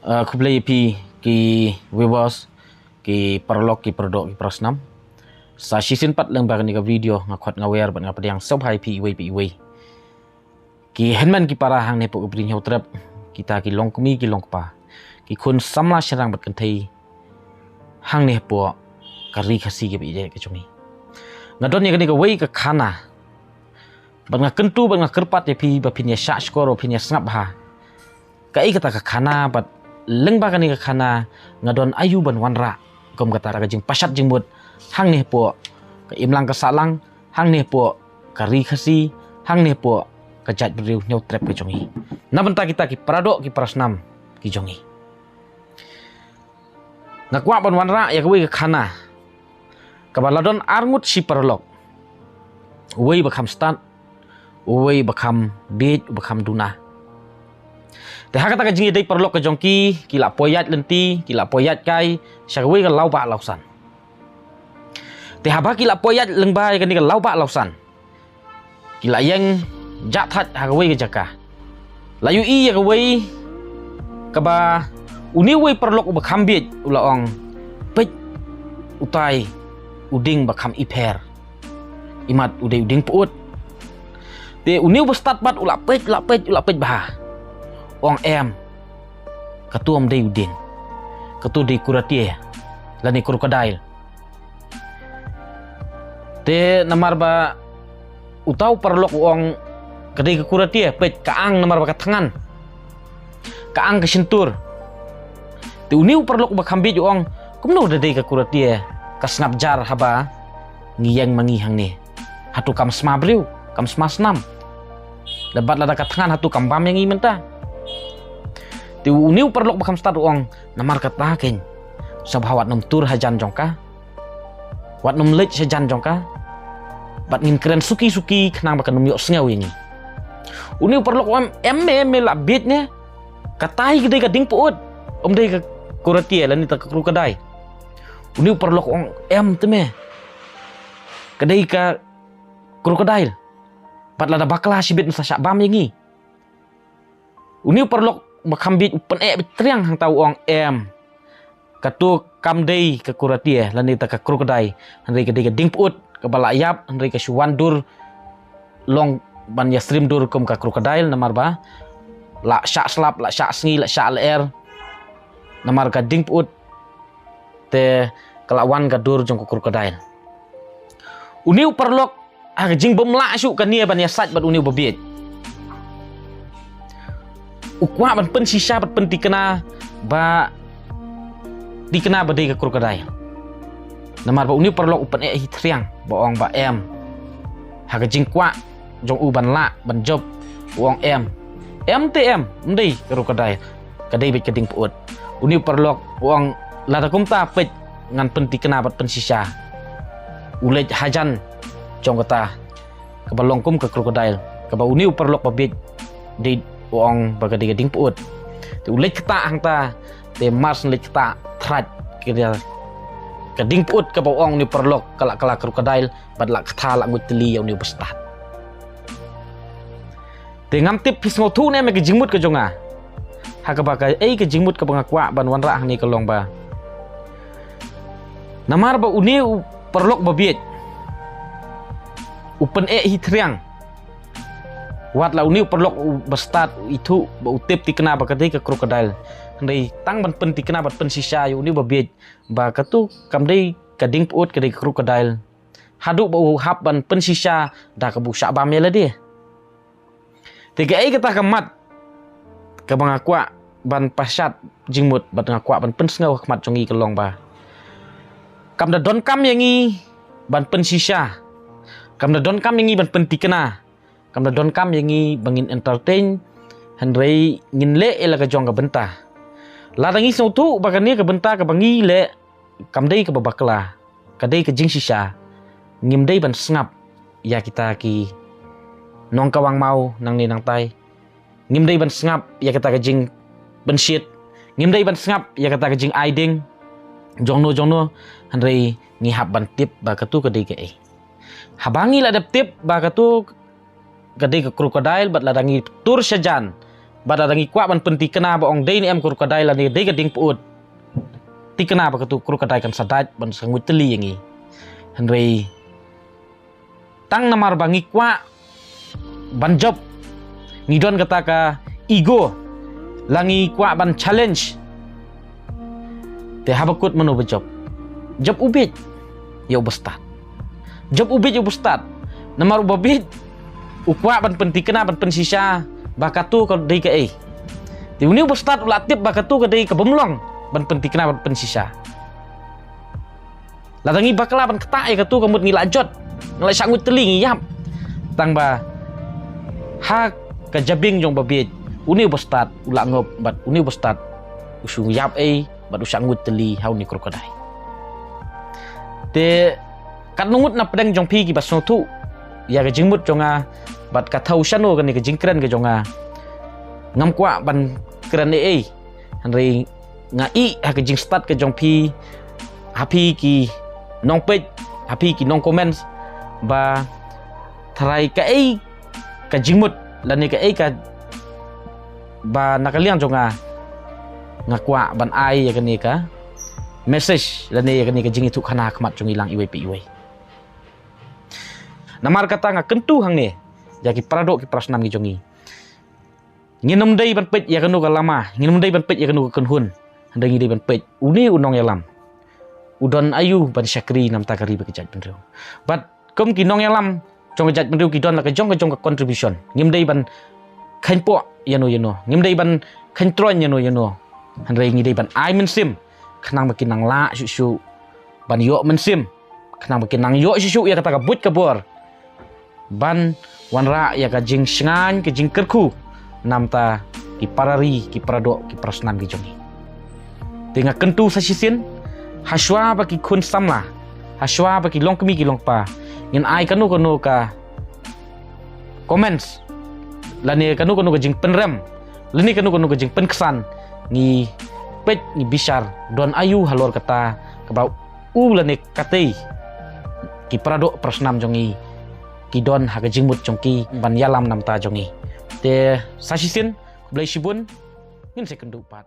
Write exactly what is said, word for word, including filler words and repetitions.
Uh, khublei ïa phi ki viewers, ki paralok, ki paradoh, ki parasnam. Sa shisien pat lyngba kane ka video nga khot nga wer bad nga pdiang sngewbha ïa phi iwei pa iwei. Ki hynmen ki para hangne hapoh ka Bri Hynñiewtrep, kita ki longkmie ki longkpa, ki khun samla shynrang bad kynthei hangne hapoh ka ri Khasi kaba ïeit ka jong ngi. Nga don ïa kane kawei ka khana bad nga kyntu bad nga kyrpad ïa phi ba phin ïa shah shkor, ba phin ïa sngap bha. Kaei kata ka khana bad lyngba kane ka khana nga don aïu ban wanrah kum kata ka jingpashat jingmut hangne hapoh ka imlang ka sahlang, hangne hapoh ka ri Khasi, hangne hapoh ka jaitbynriew Hynñiewtrep ka jong ngi, na bynta kita ki paradoh, ki parasnam ki jong ngi. Nga kwah ban wanrah ïa kawei ka khana kaba la don arngut shi paralok, uwei ba kham stad, uwei ba kham bieit, uba kham duna. Te ha kata ka jingïadei paralok ka jong ki, ki la poi ïaid lynti, ki la poi ïaid kai sha kawei ka lawbah lawsan. Te haba ki la poi ïaid lyngba ïa kane ka lawbah lawsan, ki la ïeng jah thait ha kawei ka jaka. La ïohi ïa kawei kaba une uwei paralok uba kham bieit u la ong, "Peit, utai u dieng ba kham ipher, imat u dei u dieng pyut." Te une uba stad pat u la peit, u la peit, u la peit bha. U ong, "Em, katu ym dei u dieng, katu dei kuratie lane crocodile." Te namar ba utai u paralok u ong ka dei ka kuratie, peit ka ang namar ba ka thngan, ka ang ka shyntur. Te une u paralok uba kham bieit u ong, "Kumno da dei ka kuratie, ka sngap jar haba ngi ïeng ma ngi hangne? Hato kam sma briew, kam sma snam? Lada bad lada ka thngan hato kam bam ïa ngi mynta?" Te une u paralok ba kham stad u ong, "Namar kata keiñ, sngewbha wat nym tur hajan jong ka, wat nym leit shajan jong ka, bad ngin kren suki suki khnang ba kan ym ïohsngew ïa ngi." Une u paralok u ong, "Em, em, em, me la bieit ne? Katai ka dei ka dieng pyut, ym dei ka kuratie lane ta ka crocodile." Une u paralok u ong, "Em te me, ka dei ka crocodile, bad lada bakla shibit yn sa shah bam ïa ngi." Une u paralok ba kham bieit u pyneh beit triang hangta u ong, "Em, katu kam dei ka kuratie lane ta ka crocodile, hynrei ka dei ka dieng pyut kaba la ïap, hynrei ka shu wan dur long ban ïa stream dur kum ka crocodile, namar ba la shah slap, la shah sngi, la shah lyer, namar ka dieng pyut te ka la wan ka dur jong ka crocodile." Une u paralok ha ka jingbymlah shuh kane ban ïasaid bad une uba bieit, u kwah ban pynshisha bad pyntikna ba, tikna ba dei ka crocodile. Namar ba une u paralok u pyneh hi triang ba ong ba em, ha ka jingkwah jong u ban lah ban jop, u ong, "Em, em te em, ym dei ka crocodile, ka dei beit ka dieng pyut." Une u paralok u ong, "Lada kumta peit ngan pyntikna bad pynshisha." U leit hajan jong kata kaba long kum ka crocodile, kaba une u paralok ba bieit dei u ong ba ka dei ka dieng pyut. Te u leit kata hangta, te mar shen leit kata thraid, ka dei ka dieng pyut kaba u ong une u paralok ka la kylla crocodile, bad la kata la nguid tylli ïa une uba stad. Te ngam tip phi sngewthuh ne em ïa ka jingmut ka jong nga. Ha kaba kaei ka jingmut kaba nga kwah ban wanrah hangne ka long ba, namar ba une u paralok ba bieit u pyneh hi triang, wat la une u paralok uba stad u ithuh ba u tip tikna ba ka dei ka crocodile, hynrei tang ban pyntikna bad pynshisha ïa une uba bieit ba katu kam dei ka dieng pyut, ka dei ka crocodile, haduh ba u hap ban pynshisha da kaba u shah bam ïa lade. Te kaei kata ka mat kaba nga kwah ban pashat jingmut bad nga kwah ban pynsngew ha khmat jong ngi ka long ba, kam da donkam ïa ngi ban pynshisha, kam da donkam ïa ngi ban pyntikna, kam da donkam ïa ngi ba ngin entertain, hynrei ngin leh ïa la ka jong ka bynta. Lada ngi sngewthuh ba kane ka bynta kaba ngi leh kam dei kaba bakla, ka dei ka jingshisha, ngim dei ban sngap ïa kita ki nongkawang maw nangne nangtai. Ngim dei ban sngap ïa kata ka jingpynshit, ngim dei ban sngap ïa kata ka jingai dieng jongno jongno, hynrei ngi hap ban tip ba katu ka dei kaei. Haba ngi la dep tip ba katu ka dei ka crocodile bad lada ngi tur shajan Bad lada ngi kwah ban pyntikna ba ong dei ne em ka rukadai lane dei ka dieng pyut, tikna ba katu ka rukadai kan sa dait ban sa nguid tylli ïa ngi. Hynrei tang namar ba ngi kwah ban jop, ngi don kata ka ego, la ngi kwah ban challenge. Te haba kut mano ba jop? Jop u bieit ïa u bastad. Jop u bieit ïa u bastad. Namar uba bieit u kwah ban pyntikna, ban pynshisha ba katu ka dei kaei. Te une u bastad u la tip ba katu ka dei ka bym long ban pyntikna, ban pynshisha. Lada ngi bakla ban ktah ïa katu ka mut ngi la jot, ngi la shah nguid tylli, ngi ïap. Tang ba ha ka jabieng jong ba bieit, une u bastad u la ngop bad une u bastad u shu ïap ei bad u shah nguid tylli ha une u rukadai. Te katno ngut na pdeng jong phi kiba sngewthuh ïa ka jingmut jong nga bad ka thaw shano kane ka jingkren ka jong nga, ngam kwah ban kren ei ei. Hynrei nga ïohi ha ka jingstad ka jong phi, ha phi ki nongpeit, ha phi ki nong comments, ba tharai kaei ka jingmut lane kaei ka ba na ka liang jong nga, nga kwah ban ai ïa kane ka message lane ïa kane ka jingïathuhkhana ha khmat jong ngi lang iwei pa iwei. Namar kata nga kyntu hangne ïa ki paradoh ki parasnam ki jong ngi. Ngin ym dei ban peit ïa kano ka lama, ngin ym dei ban peit ïa kano ka kynhun. Hynrei ngi dei ban peit une u nongïalam u don aïu ban shakri namta ka ri bad ka jaitbynriew. Bad kum ki nongïalam jong ka jaitbynriew ki don la ka jong ka jong ka contribution. Ngim dei ban kheiñpoh ïano ïano, ngim dei ban kheiñtroiñ ïano ïano. Hynrei ngi dei ban ai mynsiem khnang ba kin nang lah shuh shuh ban ïoh mynsiem, khnang ba kin nang ïoh shuh shuh ïa kata ka buit ka bor ban wanrah ïa ka jingshngaiñ ka jingkyrkhu namta ki parari ki paradoh ki parasnam ki jong ngi. Te nga kyntu sa shisien, hashwa ba ki khun samla, hashwa ba ki longkmie ki longkpa ngin ai kano kano ka comments lane kano kano ka jingpynrem lane kano kano ka jingpynksan, ngi peit ngi bishar don aïu halor kata kaba u lane katei ki paradoh parasnam jong ngi ki don ha ka jingmut jong ki ban ïalam namta jong ngi. Te sa shisien, khublei shibun, ngin sa ïakynduh pat.